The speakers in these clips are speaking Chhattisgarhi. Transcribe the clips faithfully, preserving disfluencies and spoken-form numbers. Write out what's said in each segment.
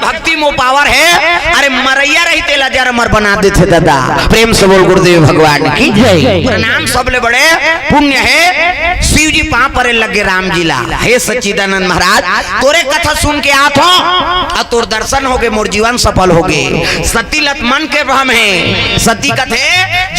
शक्ति मो पावर हे। अरे मरैया रही तेला जर अमर बना देथे दादा। प्रेम से बोल गुरुदेव भगवान की जय। प्रणाम सबले बड़े पुण्य हे। शिव जी पांव परे लगे राम जी ला, हे सच्चिदानंद महाराज, तोरे कथा सुन के आत हो, अउ तोर दर्शन होगे, मोर जीवन सफल होगे। सती लत मन के भ्रम हे। सती कथे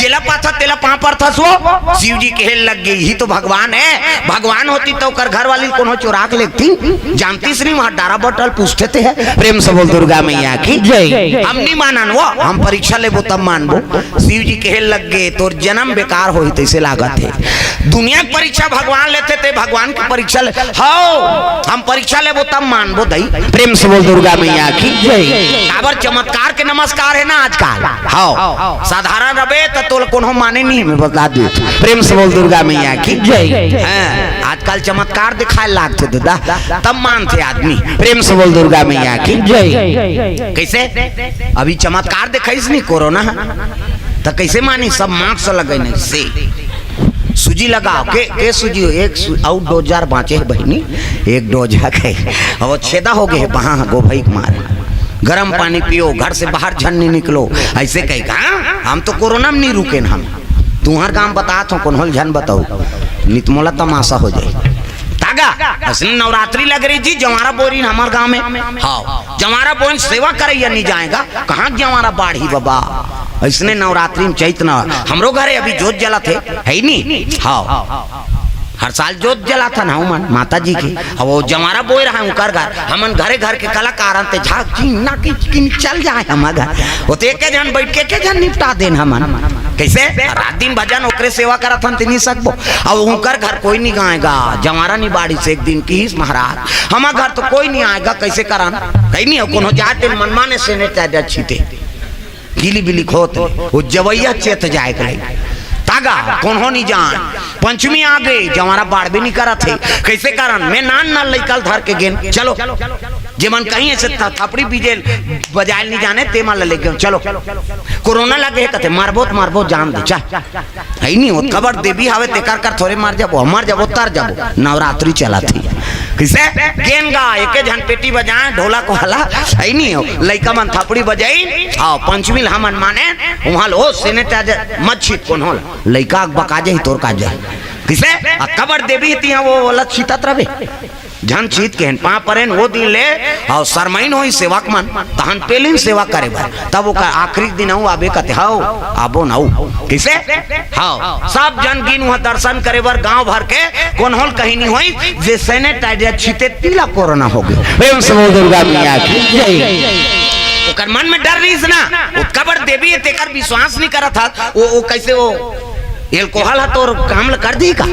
जेला पाथस तेला पांव परथस वो। शिव जी कहे लग गे, इही तो भगवान हे। भगवान होतिस त ओकर घर वाली कोनो चोरा के लेगतिस। जानतिस नहीं, वहां डारा बटल पूछते ते हे। प्रेम से बोल दुर्गा मैया की जय। हम नहीं मानन वो, हम परीक्षा लेबो तब मानबो। शिव जी कहे लग गे, तोर जन्म बेकार होही तइसे लागत हे। दुनिया के परीक्षा भगवान लेथे, ते भगवान के परीक्षा ले। हव, हम परीक्षा लेबो तब मानबो दई। प्रेम से बोल दुर्गा मैया की जय। काबर चमत्कार के नमस्कार हे ना आजकल। हव, साधारण रबे त तोला कोनो माने नहीं, मैं बता दे। प्रेम से बोल दुर्गा मैया की जय। हाँ, आजकल चमत्कार दिखाए लागथे दादा, तब मानथे आदमी। प्रेम से बोल दुर्गा मैया की जय। कैसे? अभी चमत्कार दिखाइस नहीं कोरोना, त कैसे मानी? सब मास्क लगे नहीं से। सूजी लगाव के, के सूजी हो? एक सू-, अउ डोज बांचे हे बहिनी, एक डोज हे। अब वो छेदा होगे हे, बहा गो भाई के मारे। गरम पानी पियो, घर से बाहर झन नहीं निकलो, अइसे कही। हाँ, हम तो कोरोना में नहीं रुकेन हम। तुंहर गांव बतात हो, कोनो ल झन बताओ, नित मोला तमाशा हो जाए। तागा, अइसने नवरात्रि लग रही थी, जवारा बोरिन हमर गांव में। हव, जवारा बोरिन सेवा करइया नहीं जाएगा, कहाँ जवारा बाढ़ी बाबा। अइसने नवरात्रि में चैत न, हमरो घरे अभी जोत जलत हे, हे नहीं? हव, हर साल जोत जलाथन हमन माता जी के। अब वो जवारा बोए रहा उनकर घर, हमन घरे घर के कलाकार अंते झाक चिन्ना की चिकिन चल जाए हमर घर। वो तो एक झन बैठ के, एक झन निपटा देन हमन। कैसे? रात दिन भजन ओकरे सेवा करत हन, ते नहीं सकबो। अब उनकर घर कोई नहीं आएगा, जवारा नहीं बाढ़ी से एक दिन किहिस महाराज, हमर घर तो कोई नहीं आएगा, कैसे करन? कहीं नहीं हो, कोनो जाते मनमाने से नहीं चाहे अच्छी थे। गीली बिली खोत ले, वो जवैया चेत जाए के लई। तागा, कोनो नहीं जान। पंचमी आ गई, जवारा बाढ़बे नहीं करत हे। कैसे करन? मैं नान नान लइका ल धर के गेन। चलो। जेमन कहीं ऐसे थ-, थपड़ी बीजे बजाए नहीं जाने, ते मन ल लेके गेन। चलो। कोरोना लगे हे कथे, मारबो त मारबो, जान दे, चल। हे नहीं होत, कबर देवी हावे, तेकर कर थोरे मर जाबो, मर जाबो, तर जाबो। नवरात्रि चलत हे। किसे? गेन गा, एके झन पेटी बजाए, ढोलक वाला, हे नहीं हो। लइका मन थपड़ी बजाई, आओ, पंचमी ल हमन माने, उहाँ लो, sanitizer मत छीत कोनो ल। लइका के बका जाही, तोर का जाही। किसे? आ कबर देवी तिहाँ वो वाला छीतत रबे। झन छीत के हन, पाँव परेन वो दिन ले, अउ सरमइन होई सेवक मन, तहन पेलिन सेवा करे बर। तब ओकर आखिरी दिन अउ आबे कथे, हव, आबो न अउ। किसे? हव, सब जन गिन उहाँ दर्शन करे बर गांव भर के, कोनो ल कहीं नहीं होई, जे sanitizer छीते तिला कोरोना होगे। प्रेम से बोल दुर्गा मैया की जय। ओकर मन में डर रहिस ना, वो कबर देवी हे तेकर विश्वास नहीं करत हस, वो, वो कैसे वो alcohol ह तोर काम ल कर दी का?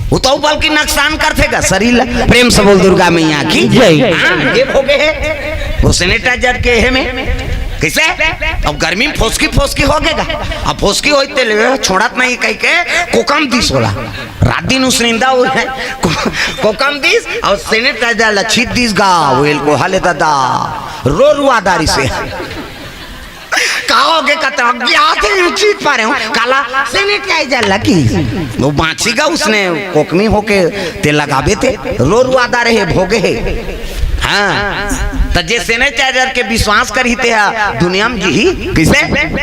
वो तो बल्कि नुकसान करथे गा शरीर ल। प्रेम से बोल दुर्गा मैया की जय। हाँ, ये होगे हे। वो sanitizer के हे में। कैसे? अब गर्मी में फोसकी फोसकी होगे गा। अब फोसकी होई ते ले छोड़त नहीं कहि के कोकम दिस ओला। रात दिन उसनिंदा होई हे। को-, कोकम दिस अउ sanitizer ल छीत दिस गा। वो alcohol हे दादा। रो रुआ दारी से। का होगे कतरा? अज्ञात हे, चीत पा रहे हो। काला sanitizer लगी। वो बाँची गा उसने कोकमी होके ते लगाबे ते। रो रुआदा रहे, भोगे हे। हाँ। त जे sanitizer के विश्वास करही ते हा दुनिया में जीही। किसे?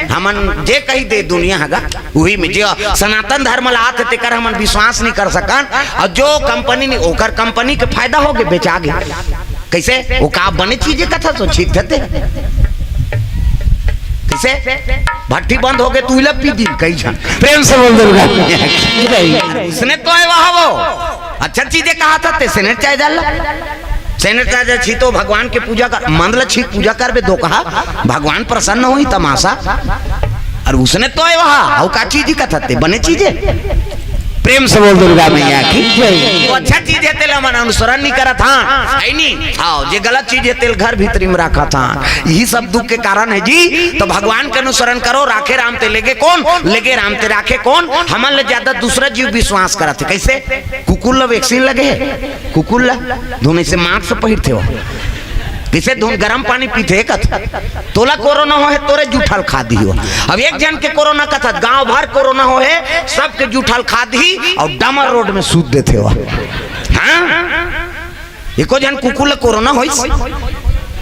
हमन जे कही दे दुनिया हगा। उही में जे सनातन धर्म ला आथे तेकर हमन विश्वास नहीं कर सकन। अउ जो कंपनी नहीं, ओकर कंपनी के फायदा होगे, बेचा गे। कैसे? वो का बने चीज हे कथा सो छीत देथे। किसे? भट्टी बंद होगे, तू इला पी दी कई झन। प्रेम से बोल दुर्गा। इसने तो हे वहा वो। अच्छा चीज हे कहा था ते sanitizer ला। Sanitizer छीतो भगवान के पूजा कर, मंद ल छीत पूजा करबे दो कहा, भगवान प्रसन्न होई तमाशा। अउ उसने तो हे वहा, अउ का चीज हे कथा ते बने चीज हे। प्रेम से बोल दुर्गा मैया की जय। वो अच्छा चीज हे तेला मन अनुसरण नहीं करत हाँ, हे नहीं? हाँ, जे गलत चीज हे तेल घर भीतरी में राखत हाँ। यही सब दुख के कारण हे जी। तो भगवान के अनुसरण करो, राखे राम ते लेगे कोन, लेगे राम ते राखे कोन। हमन ले ज्यादा दूसरा जीव विश्वास करत हे। कैसे? कुकुर ला vaccine लगे हे, कुकुर ला धुन से मास्क पहिरथे हो। किसे धुन गरम पानी पीथे कथ? तोला कोरोना हो हे, तोरे जूठा ल खा दिही हो। अब एक झन के कोरोना कथस, गांव भर कोरोना हो हे, सबके जूठा ल खा दिही अउ डामर रोड में सूत देथे हो। हाँ? एको झन कुकुर ल कोरोना होइस?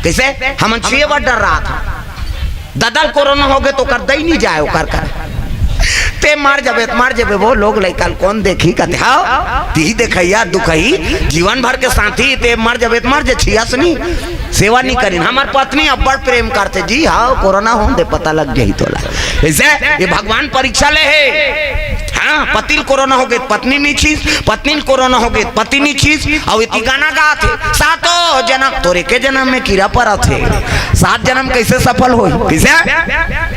कइसे? हमन छुए बर डर्राथन। ददा ल कोरोना होगे त ओकर दई नइ जाय, ओकर कर। ते मर जबे त मर जबे, वो लोग लइका ल कोन देखही कथे, हाँ? तिही देखइया दुखही, जीवन भर के साथी, ते मर जबे त मर जे, छुअस नइ, सेवा नइ करिन। हमर पत्नी अब्बड़ प्रेम करथे जी, हाँ, कोरोना होन दे, पता लग जाही तोला। अइसे ये भगवान परीक्षा ले हे। हाँ, पति ल कोरोना होगे त पत्नी नइ छुइस, पत्नी ल कोरोना होगे त पति नइ छुइस, अउ एती गाना गाथे, सातों जनम, तोर एके जनम में कीरा परत हे, सात जनम कइसे सफल होही? कइसे?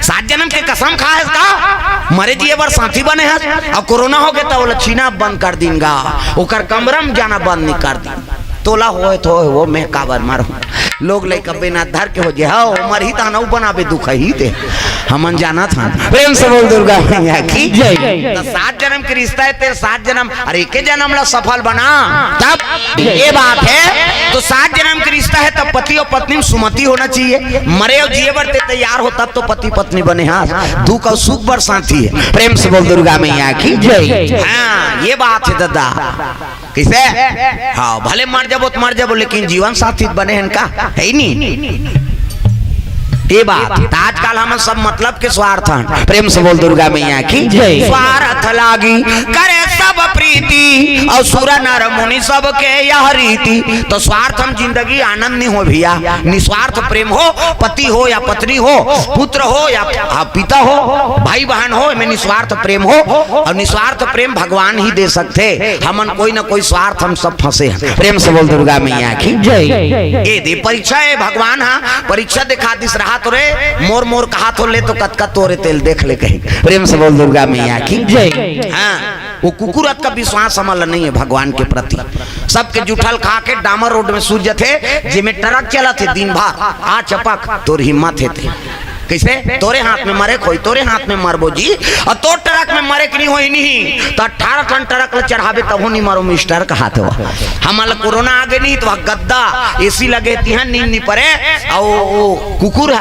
सात जनम के कसम खाए हस का? मरे जिए बर साथी बने हस, अउ कोरोना होगे त ओला छुना बंद कर दिन गा, ओकर कमरा में जाना बंद नइ कर दिन। तोला होय त होय, वो में काबर मरहूँ? लोग लइका बिना धर के हो जे, हाँ, वो मरही तहन अउ बनाबे दुखही ते। हमन जानत हन। प्रेम से बोल दुर्गा मैया की जय। त सात जनम के रिश्ता हे ते सात जनम, अरे एके जनम ला सफल बना, तब ये बात हे। त सात जनम के रिश्ता हे, तब पति अउ पत्नी में सुमति होना चाहिए। मरे अउ जिए बर ते तैयार हो, तब तो पति पत्नी बने हस। दुख अउ सुख बर साथी हे। प्रेम से बोल दुर्गा मैया की जय। हाँ, ये बात हे ददा। कइसे? हाँ, भले मर जबो त मर जबो, लेकिन जीवन साथी त बने हन का? हे नी? ये बात। त आजकल हमन सब मतलब के स्वार्थ हन। प्रेम से बोल दुर्गा मैया की जय। स्वार्थ लागी करे सब प्रीति, अउ सुर नर मुनि सबके यह रीति। त स्वार्थ म जिंदगी आनंद नइ होय भइया। निस्वार्थ प्रेम हो, पति हो या पत्नी हो, पुत्र हो या, हाँ, पिता हो, भाई बहन हो, एमे निस्वार्थ प्रेम हो, अउ निस्वार्थ प्रेम भगवान ही दे सकथे। हमन कोई न कोई स्वार्थ, हम सब फंसे हन। प्रेम से बोल दुर्गा मैया की जय। ए दे परीक्षा हे, भगवान हा परीक्षा देखा दिस रहा तोरे, मोर मोर कहा थो ले तो कतका तोरे तेल देख ले कही। प्रेम से बोल दुर्गा मैया की जय। हाँ, वो कुकुर अतका विश्वास हमन ला नइ हे भगवान के प्रति। सबके जुठल खा के डामर रोड में सूत जथे, जेमे ट्रक चलत हे दिन भर, आ चपक, तोर हिम्मत हे ते। कइसे? तोरे हाथ में मरे के होही, तोरे हाथ में मरबो जी। अउ तोर ट्रक में मरे के नइ होही नहीं, त अठारह ठन ट्रक ल चढ़ाबे तभो नइ मरो मिस्टर, कहात हे। हमन ल कोरोना आगे नहीं त वह गद्दा, एसी लगे, तिहां नींद नइ परे। अउ वो कुकुर ह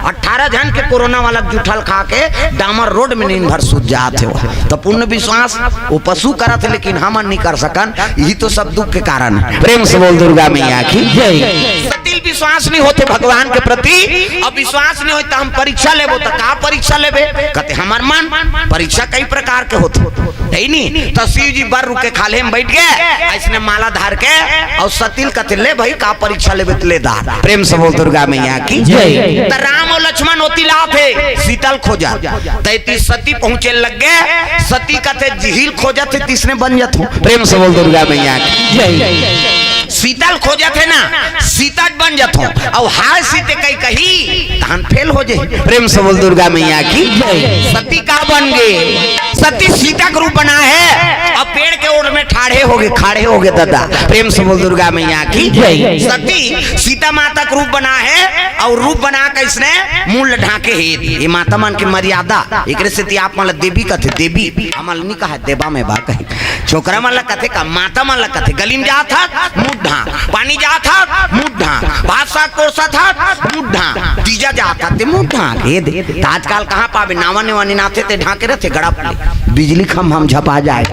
अठारह झन के कोरोना वाला जुठल खा के डामर रोड में नींद भर सूत जात हे। त पूर्ण विश्वास वो पशु करत हे, लेकिन हमन नइ कर सकन। यही तो सब दुख के कारण हे। प्रेम से बोल दुर्गा मैया की जय। सती ल विश्वास नइ होथे भगवान के प्रति, अउ विश्वास नइ होय त हम परीक्षा लेबो, त का परीक्षा लेबे? कथे हमर मन। परीक्षा कई प्रकार के होथे, हे नी? त शिव जी बर रुख के खाल्हे में बइठ गे, अइसने माला धर के, अउ सती ल कथे, ले भई, का परीक्षा लेबे त ले धर। प्रेम से बोल दुर्गा मैया की जय। त राम अउ लक्ष्मण ओती ल आथे, सीता ल खोजत, त एती सती पहुंचे लग गे। सती कथे, जिही ल खोजत हे तिसने बन जथों। प्रेम से बोल दुर्गा मैया की जय। सीता ल खोजत हे ना, सीता बन जथों। अउ हाय सीते कई कही, तहन फेल हो जाही। प्रेम से बोल दुर्गा मैया की जय। सती का बन गे? सती सीता के रूप बना हे, अउ पेड़ के ओट में ठाढ़े होगे, खाड़े होगे ददा। प्रेम से बोल दुर्गा मैया की जय। सती सीता माता के रूप बना हे, अउ रूप बना के इसने मुंह ल ढांके हे। ये माता मन के मर्यादा, एकरे सेती आप मन ल देवी कथे, देवी। हमन ल नइ कहे देवा में बा कही। छोकरा मन ल कथे का, माता मन ल कथे, गली में जात हस, मुंह ढांक, पानी जात हस, मुंह ढांक, भात साग परोसत हस, मुंह ढांक, तीजा जात हस, ते मुंह ढांक। ये दे, त आजकल कहाँ पाबे, नावा नेवा निनाथे ते ढांके रथे, गड़प ले, बिजली खम्भा म झपा जाय।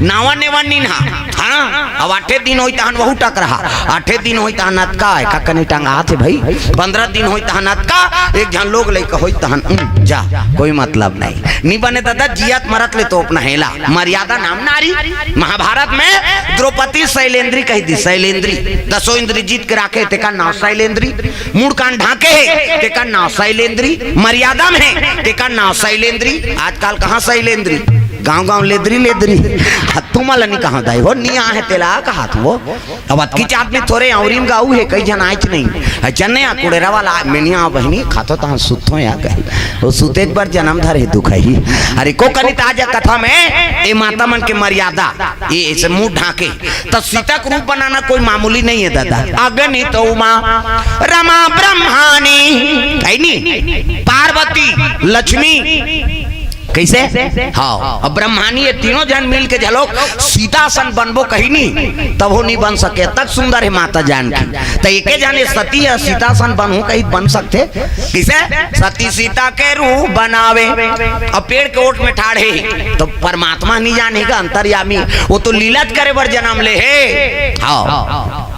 नावा नेवा निनहा, हाँ, अब आठे दिन होई तहन वहू टकरहा, आठे दिन होई तहन अतका हे, का कनी टंगात हे भई, पंद्रह दिन होई तहन अतका, एक झन लोग लइका होई तहन, उम, जा, कोई मतलब नहीं। नी बने ददा, जियत मरत ले तोपना हे ला। मर्यादा नाम नारी। महाभारत में द्रौपदी शैलेंद्री कहि दिस, शैलेंद्री। दसों इंद्री जीत के राखे, तेकर नाव शैलेंद्री। मुड़ कान ढांके हे, तेकर नाव शैलेंद्री। मर्यादा में हे, तेकर नाव शैलेंद्री। आजकल कहाँ शैलेंद्री? गांव-गांव लेदरी, लेदरी। आ तुमन ल नी कहांव दाई हो, नी आहे तेला कहात हों। अब अतकीच आदमी थोरे, अँवरी म गाऊ हे, कई झन आयेच नहीं। अ, चन्ने आ कुड़ेरा वाला, मैं नी आंव बहिनी, खाथों तहन सुतथों या कही। वो सुतेच बर जनम धरे दुखही। अरे, को कनित आज कथा में, ए माता मन के मर्यादा, ए अइसे मुंह ढांके। त सीता के रूप बनाना कोई मामूली नहीं हे ददा। अगणित उमा, रमा ब्रह्माणी, हे नी? पार्वती, लक्ष्मी, कइसे? हाँ, अब ब्रह्माणी ये तीनों झन मिल के झलोक सीता असन बनबो कही नी, तभो नी बन सके, तक सुंदर हे माता जानकी। त एके झन ये सती हे, सीता असन बनहूं कही बन सकथे? कइसे? सती सीता के रूप बनावे। अब पेड़ के ओट में ठाढ़े हे, त परमात्मा नी जाने का अंतर्यामी, वो तो लीला करे बर जनम ले हे। हाँ।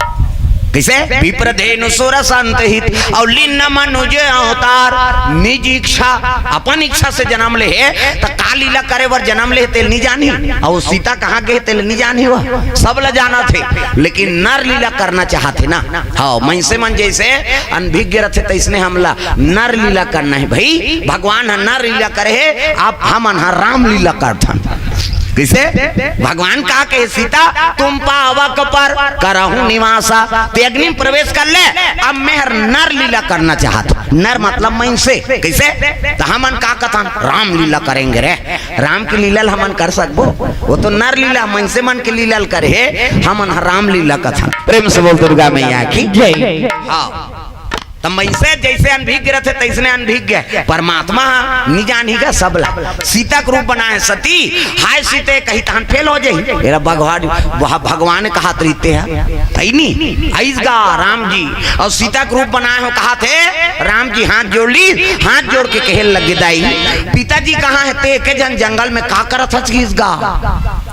कइसे? विप्र धेनु सुर संत हित, अउ लीन मनुज अवतार। निज इच्छा, अपन इच्छा से जन्म ले हे, त का लीला करे बर जन्म ले हे, तेला नी जानही। अउ सीता कहाँ गे, तेला नी जानही। वह सब ला जानत हे, लेकिन नर लीला करना चाहत हे ना। हाँ, मइनसे मन जइसे अनभिज्ञ रथे, तइसने हमला नर लीला करना हे भाई। भगवान ह नर लीला करे हे, आप हमन ह राम लीला करथन। कइसे? भगवान का कहे, सीता तुम पावक पर करहु निवासा, ते अग्नि में प्रवेश कर ले, अब मैं हर नर लीला करना चाहत हूँ। नर मतलब मइनसे। कइसे? त हमन का कथन, राम लीला करेंगे रे। राम के लीला ल हमन कर सकबो? वो तो नर लीला, मइनसे मन के लीला ल करे हे, हमन ह राम लीला कथन। प्रेम से बोल दुर्गा मैया की। जय। हाँ। त मइनसे जइसे अनभिज्ञ रथे, तइसने अनभिज्ञ हे। परमात्मा ह नी जानही गा सबला। सीता के रूप बनाए हे सती, हाय सीते कही तहन फेल हो जाही। एला भगवान, वह भगवान कहत रहिथे ह। तइनी, अइस गा राम जी, अउ सीता के रूप बनाए हो कहत हे। राम जी हाथ जोड़ ली, हाथ जोड़ के कहे लगे, दाई, पिताजी कहाँ हे? ते एके झन जंगल में का करत हस गिस गा?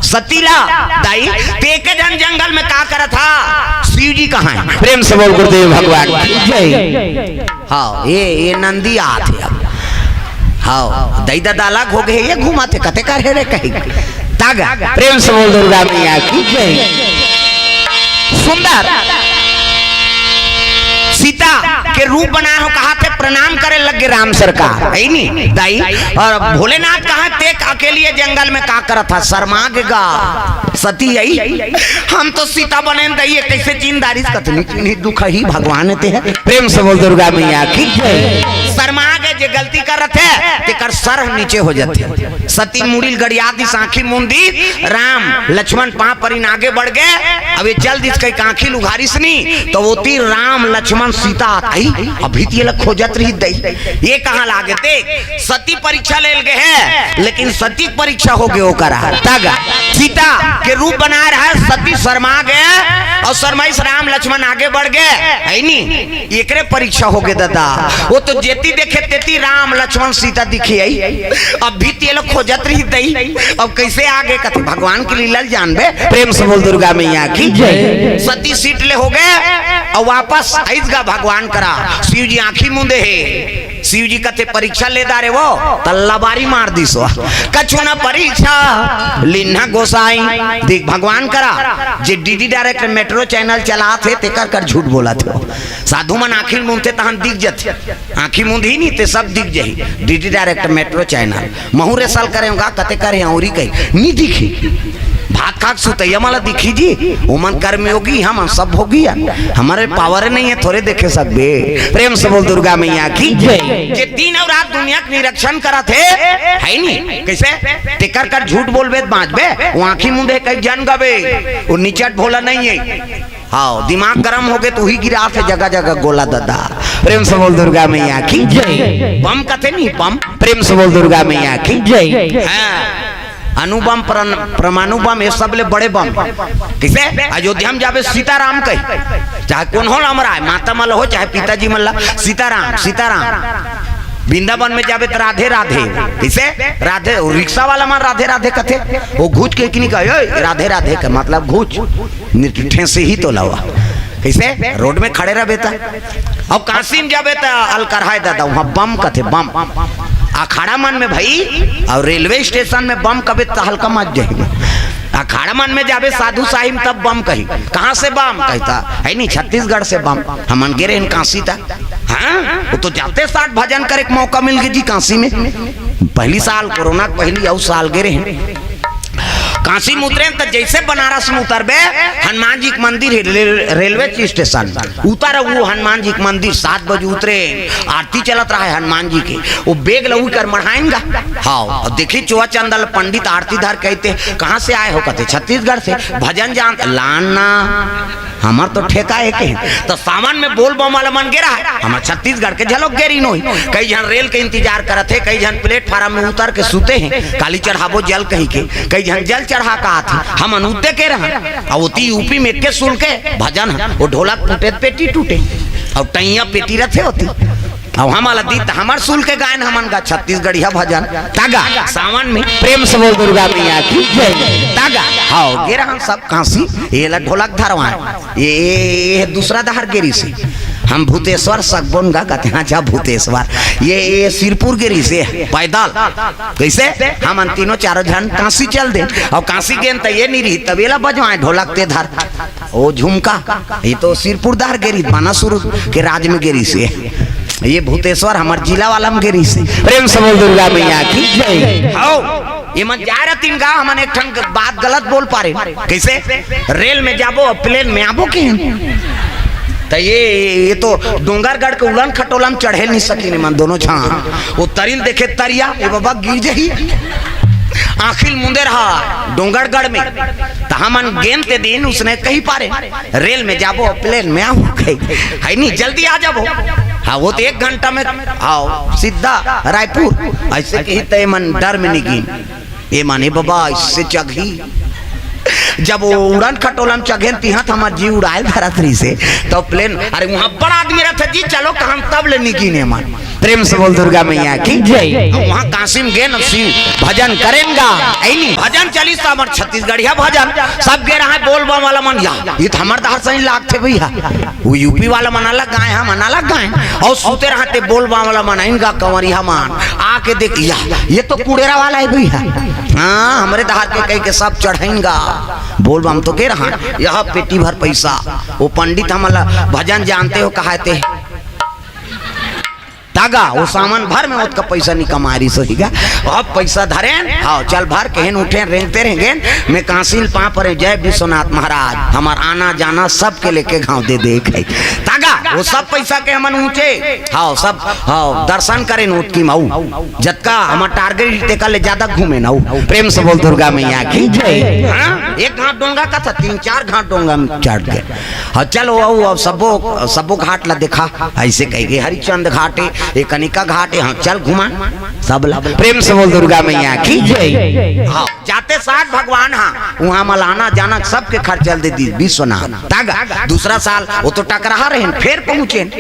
सती ला, दाई, ते एके झन जंगल में का करत हा? शिव जी कहाँ हे? प्रेम से बोल गुरुदेव भगवान की जय। हाँ, ये, ये नंदी आत हे अब। हाँ, दई ददा अलग हो गे, ये घूमत हे, कते कर हे रे कही। तागा, प्रेम से बोल दुर्गा मैया की जय। सुंदर सीता के रूप बनाए हो कहत हे, प्रणाम करे लग गे राम सरकार, हे नी दाई? अउ भोलेनाथ कहाँ, ते अकेली ये जंगल में का करत हा? शर्मा गे गा। सती आई, हम तो सीता बनेन दाई, ये कइसे जिंदा रिहिस, कतनी चिन्ही दुख ही भगवान ते हे। प्रेम से बोल दुर्गा मैया की जय। शर्मा गे, जे गलती करत हे, तेकर सर ह नीचे हो जाथे। सती मुड़ी ल गड़िया दिस, आँखी मूंद दिस, राम लक्ष्मण पाँव परिन आगे बढ़ गे। अब ये चल दिस कहिके आँखी ल उघारिस नी, त ओती राम लक्ष्मण सीता आत हे। अभी त ये ला खोजत रहिस दाई, ये कहाँ लागे ते? सती परीक्षा लेल गे हे, लेकिन सती के परीक्षा हो गे ओकर। तागा, सीता के रूप बनाए रहे, सती शर्मा गे, अउ शर्माइस राम लक्ष्मण आगे बढ़ गे, हे नी? एकरे परीक्षा हो गे ददा। वो तो जेती देखे तेती राम लक्ष्मण सीता दिखे आई। अब भी ते ला खोजत रहिस दाई, अब कइसे आगे कथे भगवान के लीला ल जानबे। प्रेम से बोल दुर्गा मैया की जय। सती सीट ले हो गे, अउ वापस आइस गा भगवान करा। शिव जी आँखी मूंदे हे, शिव जी कथे परीक्षा ले डारे वो, त लबारी मार दिस वो। कछु न परीक्षा लीन्ह गोसाई। देख भगवान करा, जे डीडी डायरेक्ट मेट्रो चैनल चलात हे, तेकर कर झूठ बोलत हे। साधु मन आँखी मूंदथे तहन दिख जथे, आँखी मूंदही नी ते सब दिख जही। डीडी डायरेक्ट मेट्रो चैनल महूँ रेसल करे होगा, कते करे औरी कही नी दिखी। भात खाक सुतैया मला दिखी जी, ओमन कर्मयोगी, हमन सब भोगी हन। हमरे पावर नहीं है, थोरे देखे सकबे। प्रेम से बोल दुर्गा मैया की जय। जे दिन अउ रात दुनिया के निरीक्षण करत हे, हे नी? कइसे? तेकर कर झूठ बोलबे त बाँचबे, वो आँखी मूंदे कहीं जन गबे, वो निचट भोला नहीं है। हाँ, दिमाग गरम हो गे त उही गिराथे जगह जगह गोला ददा। प्रेम से बोल दुर्गा मैया की जय। बम कथे नी, बम। प्रेम से बोल दुर्गा मैया की जय। हाँ। अणु बम, परन-, परमाणु बम, ये सबले बड़े बम। कइसे? अयोध्या में जाबे सीताराम कही, चाहे कोनो ल अमराय, माता मन ल हो, चाहे पिताजी मन ल, सीताराम, सीताराम। वृंदावन में जाबे त राधे राधे। कइसे? राधे, वो रिक्शा वाला मन राधे राधे कथे, वो घूच के कि नी कहे, "ओए, राधे राधे" के मतलब घूच। निठेंसही तो लवा। कइसे? रोड में खड़े रहबे त। अउ काशी में जाबे त अलकरहाय ददा, वहाँ बम कथे, बम। अखाड़ा मन में भाई, अउ रेलवे स्टेशन में बम कबे त हल्का मत जाही। अखाड़ा मन में जाबे साधु साहिब तब बम कही। कहाँ से बम? कही त, हे नी, छत्तीसगढ़ से बम। हमन गे रहेन काशी त। हाँ, वो तो जाते साठ भजन करे के मौका मिल गे जी काशी में। पहली साल कोरोना के पहली अउ साल गे रहेन। काशी में उतरेन त जइसे बनारस में उतरबे, हनुमान जी के मंदिर हे, रेल-, रेलवे स्टेशन। उतर वो हनुमान जी के मंदिर, सात बजे उतरे, आरती चलत रहे हनुमान जी के। वो बेग ल उही कर मढ़ाएन गा। हाँ, अउ देखही चोवा चंदा ल पंडित आरती धर कहिथे, "कहाँ से आए हो?" कथे, "छत्तीसगढ़ से।" "भजन जानत?" "लाना।" हमर तो ठेका हे कहे। त सावन में बोल बम वाला मन गे रहा, हमर छत्तीसगढ़ के झलोक गे रहिन होही। कई झन रेल के इंतजार करत हे, कई झन प्लेटफार्म में उतर के सुते हे, काली चढ़ाबो जल कहिके, कई झन जल चढ़ा के आत हे। हमन उते के रहा, अउ ओती यूपी में एके सुन के भजन हे, वो ढोलक टूटे त पेटी टूटे, अउ टैया पेटी रथे ओती। अब हमला दी त हमर सुल के गायन हमन गा छत्तीसगढ़िया भजन। तागा सावन में प्रेम से बोल दुर्गा मैया की जय। तागा हाव गे रहन सब कांसी, एला ढोलक धरवाए। ये, ये, ये दूसरा डहर गे रिहिसे। हम भूतेश्वर सकबोन गा कथे, हाँ, जा भूतेश्वर। ये, ये सिरपुर गे रिहिसे पैदल। कइसे? हमन तीनों चारों झन कांसी चल देन। अउ कांसी गेन त ये नइ रिहिस, तब एला बजवाए ढोलक ते धर। ओ झुमका, ये तो सिरपुर डहर गे रिहिस, बानासुर के राज में गे रिहिसे। ये भूतेश्वर हमर जिला वाला में गे रिहिसे। प्रेम से बोल दुर्गा मैया की जय। हाव, ये मन जाए रहिन गा, हमन एक ठन बात गलत बोल पारेन। कइसे? रेल में जाबो, प्लेन में आबो कहेन। त ये, ये तो डोंगरगढ़ के उलन खटोला में चढ़े नइ सकिन ये मन दूनों झन। ओ तरी ल देखे तरिया, ए बाबा गिर जही। आँखी ल मुंदे रहा डोंगरगढ़ में। त हमन गेन ते दिन उसने कहि पारेन, रेल में जाबो, प्लेन में आबो कहे। हइ नी, जल्दी आ जाबो। हाँ, ओ तो एक घंटा में, हाँ, सीधा रायपुर। अइसे कही त ये मन डर में नइ गिन। ए मन, ए बाबा, अइसे चघही। जब ओ उड़न खटोला में चघेन, तिहां त हमर जी उड़ाए ल धरत रिहिसे। त प्लेन, अरे, उहां बड़ आदमी रहिथे जी, चलो कहन, तब ले नइ गिन ए मन। प्रेम से बोल दुर्गा मैया की जय। उहां कांसी में गेन, शिव भजन करेन गा। अइनी भजन चलिस त हमर छत्तीसगढ़िया भजन। सब गे रहय बोल बम वाला मन, या, ये त हमर डहर सही लागथे भइया। ओ यूपी वाला मन अलग गाए, हमन अलग गाए। अउ सुते रहते बोल बम वाला मन, आइन गा कंवरिया मन। आके देख, या, ये तो कुड़ेरा वाला हे भइया। हाँ, हमरे डहर के कहिके सब चढ़इन गा। बोल बम तो गे रहन, यह पेटी भर पइसा। ओ पंडित हमला भजन जानते हो कहाथे। तागा, ओ सावन भर में ओतका पइसा नइ कमाए रिहिस होही गा। अब पइसा धरेन, हाव, चल भर केहेन, उठेन, रेंगते रेंगेन, मैं कांसी ल पांव परेंव, जय विश्वनाथ महाराज, हमर आना जाना सबके लेके घांव दे दे कहे। तागा, ओ सब पइसा के हमन ऊंचे, हाव, सब, हाव, दर्शन करेन ओतकी म अउ। जतका हमर टारगेट तेकर ले जादा घूमेन अउ। प्रेम से बोल दुर्गा मैया की जय। हाँ? एक घांट डोंगा कथे, तीन चार घांट डोंगा में चढ़ गे। हाँ, चल, ओ, ओ, सबो, सबो घाट ला देखा, अइसे कहिके हरिचंद घाट हे, ए कनिका घाट हे, हाँ, चल घुमा, सब ला। प्रेम से बोल दुर्गा मैया की जय। हाँ, जाते साथ भगवान, हाँ, उहां म आना जाना सबके खर्चा ल दे दिस विश्वनाथ। तागा, दूसरा साल ओ तो टकराहा रहेन, फेर पहुंचेन,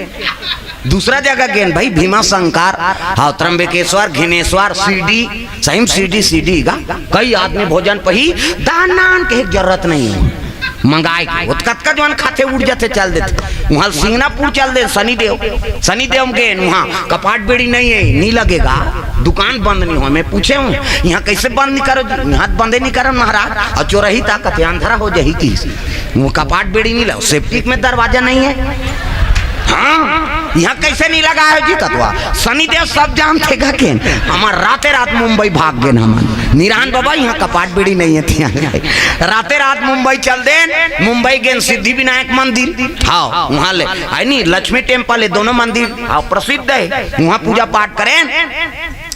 दूसरा जगह गेन भई, भीमा शंकर, हाँ, त्र्यंबकेश्वर, घिनेश्वर, शिरडी, सही म शिरडी, शिरडी गा, कई आदमी भोजन पही, दान नान के जरूरत नइ हे। मंगाए के, ओ त कतका झन खाथे, उठ जाथे, चल देथे। उहां सिंगनापुर चल दे, शनिदेव, शनिदेव म गेन, उहां कपाट बेड़ी नइ हे, नइ लगे गा, दुकान बंद नइ होय। मैं पूछे हंव, इहां कइसे बंद नइ करो जी? इहां त बंदे नइ करन महाराज। अउ चोरही त कथे अंधरा हो जही कि ओ कपाट बेड़ी नइ लगे, सेप्टिक में दरवाजा नइ हे। हाँ, इहां कइसे नइ लगाय हो जी कतवा? शनिदेव सब जानथे गा केन। हमन राते रात मुंबई भाग गेन हमन। निरान बाबा, इहां कपाट बेड़ी नइ हे, तिहां राते रात मुंबई चल देन, मुंबई गेन सिद्धि विनायक मंदिर, हाँ, उहां ले, हे नी, लक्ष्मी टेम्पल हे, दूनों मंदिर, हाँ, प्रसिद्ध हे, उहां पूजा पाठ करेन,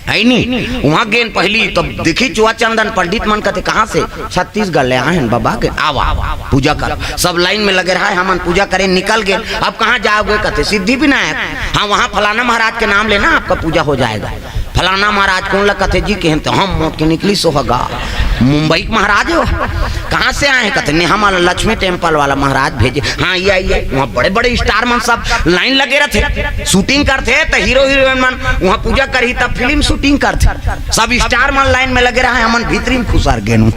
हे नी, उहां गेन पहिली, तब देखी चुआ चंदन पंडित मन कथे, "कहां से?" "छत्तीसगढ़ ले आए हन बाबा के।" "आवा, पूजा कर।" सब लाइन में लगे रहय, हमन पूजा करेन, निकल गेन। "अब कहां जाओगे?" कथे, "सिद्धि विनायक।" "हाँ, उहां फलाना महाराज के नाम लेना, आपका पूजा हो जाएगा।" फलाना महाराज कोन ला कथे जी? केहेन त हम मोट के निकलिस होही गा, मुंबई के महाराज हो। "कहां से आए हैं?" कथे, "नहीं, हमला लक्ष्मी टेम्पल वाला महाराज भेजे।" "हाँ, ये आइए।" उहां बड़े बड़े स्टार मन सब लाइन लगे रहिथे, शूटिंग करथे, त हीरो हीरोइन मन उहां पूजा करही, तब फिल्म शूटिंग करथे। सब स्टार मन लाइन में लगे रहय, हमन भीतरी में खुसर गेन।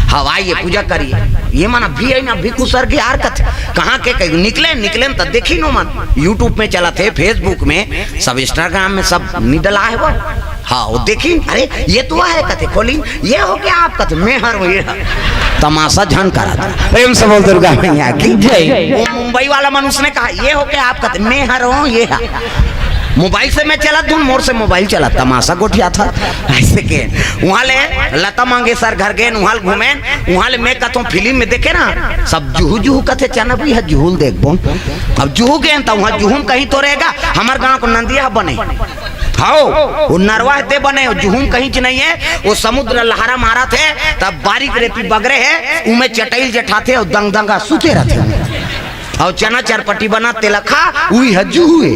"हाँ, आइए, पूजा करिए।" ये मन अभी आइन, अभी खुसर गे यार कथे। "कहां के?" कहे, निकलेन, निकलेन त देखिन ओ मन, YouTube में चलत हे, Facebook में, सब Instagram में, सब निडला हे वो। हाँ, ओ देखिन, "अरे, ये तो हे," कथे, खोलिन, "ये हो क्या आप?" कथे, "मैं हर वो, ये हर।" तमाशा झन करत। प्रेम से बोल दुर्गा मैया की जय। ओ मुंबई वाला मनुष्य ने कहा, "ये हो क्या आप?" कथे, "मैं हर वो, ये हर।" मोबाइल से मैं चलत हंव, मोर से मोबाइल चलत, तमाशा गोठियाथे। अइसे के उहां ले लता मंगेशकर घर गेन, उहां ले घूमेन, उहां ले मैं कथंव फिल्म में देखे ना, सब जुहू जुहू कथे, "चना भी हे जुहू ल देखबो।" अब जुहू गेन त उहां जुहू म कहीं तो रहेगा, हमर गांव के नंदिया बने। हाव, ओ नरवा हे ते बने, ओ जुहू म कहीं च नइ हे, ओ समुद्र लहरा मारत हे, तब बारीक रेती बगरे हे, उमे चटई ल जठाथे अउ दंगदंगा सुते रहिथे। अउ चना चरपटी बना तेला खा, उही ह जुहू हे।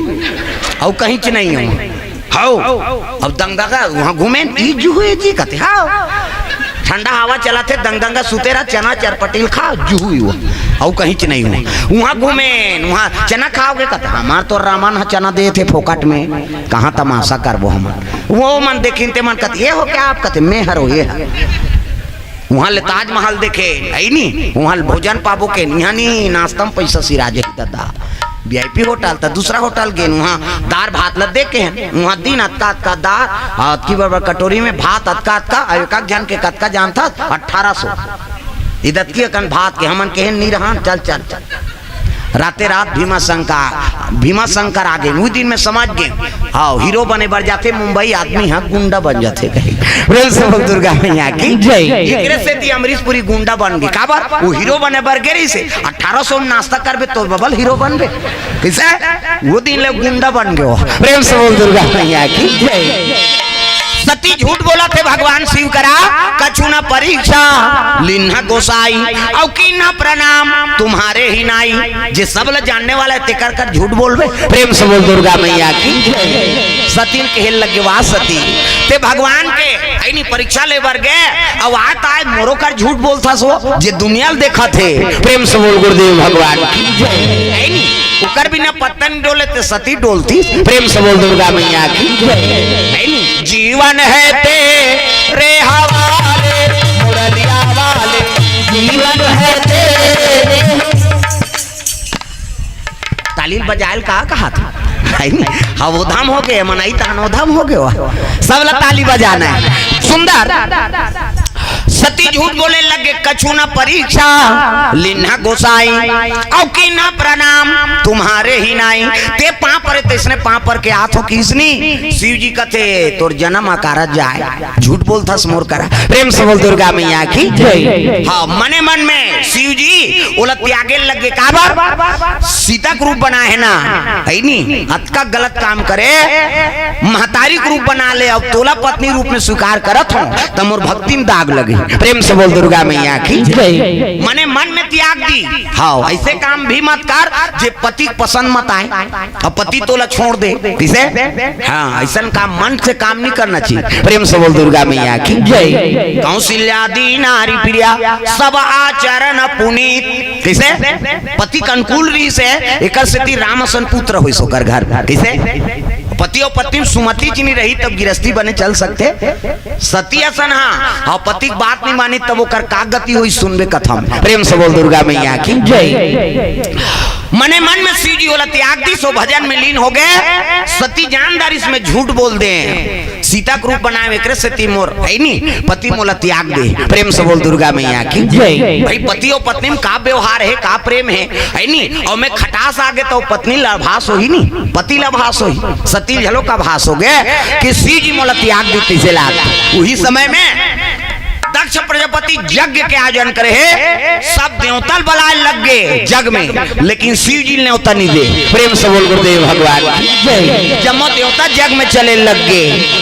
अउ कहीं च नइ हे। हाव। अब दंगदंगा उहां घूमेन, "ई जुहू हे जी?" कथे, "हाव।" ठंडा हवा चलत हे, दंगदंगा सुते रहा, चना चरपटी ल खा, जुहू हे वो। अउ कहीं च नहीं हो। उहाँ घूमे, उहाँ चना खाओगे, कहत, "हमार तो रामन ह चना देत हे फोकट में, कहाँ तमाशा करबो हमन।" वो मन देखिन ते मन कहत, "ये हो क्या आप?" कहते, "मैं हरो ये ह।" उहाँ ले ताजमहल देखे, है नी? उहाँ ले भोजन पाबो के, इहाँ नी, नाश्ता में पैसा सिरा जाही दादा। वीआईपी होटल, त दूसरा होटल गेन, उहाँ दार भात ल देखे हन, उहाँ दिन अतका अतका दार, अतकी बड़ बड़ कटोरी में भात अतका अतका, अउ एक एक झन के कतका जानथस? अठारह सौ। इदतकी अकन भात के हमन के हन नी रहन, चल, चल, चल। राते रात भीमा शंकर, भीमा शंकर आ गे, उही दिन में समझ गे, हाँ, हीरो बने बर जाथे मुंबई, आदमी ह गुंडा बन जाथे कहे। प्रेम से बोल दुर्गा मैया की जय। एकरे सेती अमरीश पुरी गुंडा बन गे, काबर? वो हीरो बने बर गे रहिसे, अठारह सौ में नाश्ता करबे तो बबल हीरो बनबे, कइसे? वो दिन ले गुंडा बन गयो। प्रेम से बोल दुर्गा मैया की जय। सती झूठ बोलत हे भगवान शिव करा, कछु न परीक्षा लिन्हा गोसाई, अउ कीन्हा प्रणाम तुम्हारे ही नाई। जे सब ल जानने वाला हे, तेकर कर झूठ बोलबे। प्रेम से बोल दुर्गा मैया की। सती ल कहे लगे, "वाह सती, ते भगवान के, है नी, परीक्षा ले बर गे, अउ आत आय मोरो कर झूठ बोलथस वो, जे दुनिया ल देखत हे।" प्रेम से बोल गुरुदेव भगवान की। है नी, ओकर बिना पत्ता नी डोले, ते सती डोलती। प्रेम से बोल दुर्गा मैया की। है नी, जीवन है तेरे हवाले, मुरलिया वाले, जीवन है तेरे। ताली ल बजायल का कहा था? है नी? हाँ, वो धाम हो गए, मनई तहन वो धाम हो गए। सब ला ताली बजाना है। सुंदर। सती झूठ बोले लगे, "कछु न परीक्षा लिन्हा गोसाई, अउ कीन्हा प्रणाम तुम्हारे ही नाई।" ते पाँव परे, तइसने पाँव पर के आत हो किसनी। शिव जी कथे, "तोर जनम अकारथ जाय, झूठ बोलथस मोर करा।" प्रेम से बोल दुर्गा मैया की जय। हाँ, मने मन में शिव जी ओला त्यागे लगे, काबर? सीता के रूप बनाए हे ना, है नी? अतका गलत काम करे, महतारी के रूप बना ले, अउ तोला पत्नी रूप में स्वीकार करत हो, त मोर भक्ति में दाग लगे। प्रेम से बोल दुर्गा मैया की जय। मने मन में त्याग दी। हाँ, ऐसे काम भी मत कर, जे पति के पसंद मत आए, अउ पति तोला छोड़ दे, कइसे? हाँ, ऐसन काम मन से काम नहीं करना चाहिए। प्रेम से बोल दुर्गा मैया की जय। कौशल्या दी नारी प्रिया, सब आचरण पुनीत। कइसे? पति के अनुकूल रहिसे, एकर सेती राम असन पुत्र होइस ओकर घर। कइसे? पति अउ पत्नी में सुमति च नी रही, तब गिरस्ती बने चल सकथे? सती असन हा, अउ पति के बात नी मानी, तब ओकर का गति होइस, सुनबे कथा में। प्रेम से बोल दुर्गा मैया की जय। मने मन में शिव जी ओला त्याग दिस, ओ भजन में लीन हो गए। सती जान डारिस में झूठ बोल दे, सीता के रूप बनाए, एकरे सेती मोर, है नी, पति मोला त्याग दे। प्रेम से बोल दुर्गा मैया की जय। भाई, पति अउ पत्नी में का व्यवहार हे, का प्रेम हे, है नी? अउ में खटास आ गे त पत्नी ल आभास होही नी, पति ल आभास होही। सती ल घलो का आभास हो गे कि शिव जी मोला त्याग दे, तइसे लाग। उही समय में दक्ष प्रजापति यज्ञ के आयोजन करे हे, सब देवता ल बलाए लग गे जग में, लेकिन शिव जी ल नेवता नहीं दे। प्रेम से बोल गुरुदेव भगवान की जय। जम्मो देवता जग में चले लग गे,